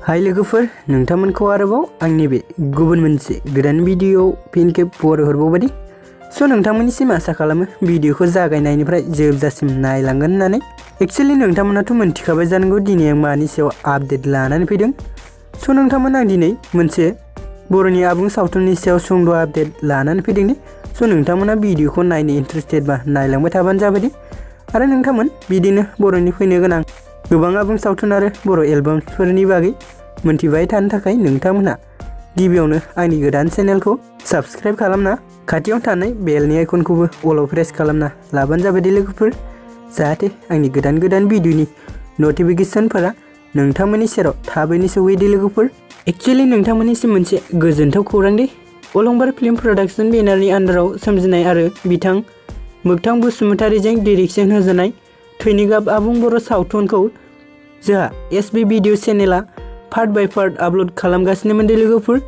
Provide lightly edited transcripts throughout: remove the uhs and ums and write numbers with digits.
हाय लोगोफोर नोंथांमोनखौ आरोबाव आंनि बे गुबुन मोनसे गोदान भिडिअ फिन खेब हरबावबायदि नोंथांमोननिसिम आसा खालामो भिडिअखौ जागायनायनिफ्राय जोबजासिम नायलांगोन होननानै एक्चुअली नोंथांमोनाथ' मोनथिखाबाय जानांगौ दिनै आं मानि सायाव आपडेट लानानै फैदों नोंथांमोन आं दिनै मोनसे बर'नि आबुं सावथुननि सायाव सुंद' आपडेट लानानै फैदों नोंथांमोना भिडिअखौ नायनो इन्टारेस्टेड बा नायलांबाय थाबानो जाबाय आरो नोंथांमोन बिदिनो बर'नि फैनो गोनां गोबां आबुं सावथुन आरो बर' एलबामफोरनि बागै मोनथिबाय थानो थाखाय नोंथांमोना गिबियावनो आंनि गोदान चेनेलखौ साबस्क्राइब खालामना खाथियाव थानाय बेलनि आइकनखौबो अलाव प्रेस खालामना लाबानो जाबाय लोगोफोर जाहाथे आंनि गोदान भिडिअनि नटिफिकेशनफोरा नोंथांमोननि सेराव थाबैनो सौहैयो लोगोफोर एक्चुअली नोंथांमोननिसिम मोनसे गोजोनथाव खौरां अलंबार फिल्म प्रडाक्शन बेनारनि आन्डाराव सोमजिनाय आरो बिथां मोगथां बसुमतारीजों डाइरेक्शन होजानाय ट्विनी गाब आबुं बर' सावथुनखौ जोंहा एसबी भिडिअ चेनेला पार्ट बाय पार्ट आपलोड खालामगासिनोमोन लोगोफोर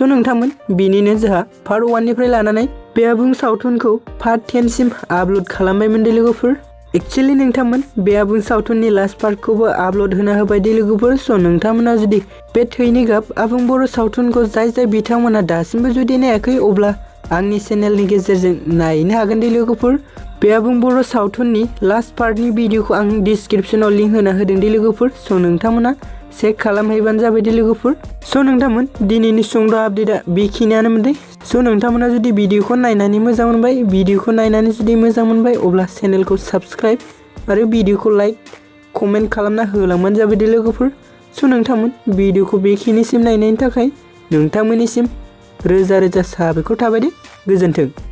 नोंथांमोन बिनिनो जोंहा पार्ट 1 निफ्राय लानानै बे आबुं सावथुनखौ पार्ट 10 सिम आपलोड खालामबायमोन लोगोफोर एक्चुअली नोंथांमोन बे आबुं सावथुननि लास्ट पार्टखौबो आपलोड होना होबाय लोगोफोर नोंथांमोना जुदि बे ट्विनी गाब आबुं बर' सावथुनखौ जाय बिथांमोना दासिमबो जुदि नायाखै अब्ला आंनि चेनेलनि गेजेरजों नायनो हागोन लोगोफोर बे आबुं बर' सावथुननि लास्ट पार्टनि भिडिअखौ आं डिस्क्रिप्शनाव लिंक होना होदों लोगोफोर नोंथांमोना चेक खालामहैबानो जाबाय लोगोफोर नोंथांमोन दिनैनि सुंद' आपडेटआ बेखिनियानो मोनदों नोंथांमोना जुदि भिडिअखौ नायनानै मोजां मोनबाय अब्ला चेनेलखौ साबस्क्राइब आरो भिडिअखौ लाइक कमेन्ट खालामना होलांबानो जाबाय लोगोफोर नोंथांमोन भिडिअखौ बेखिनिसिम नायनायनि थाखाय नोंथांमोननिसिम रोजा रोजा साबायखर थाबाय गोजोन्थों।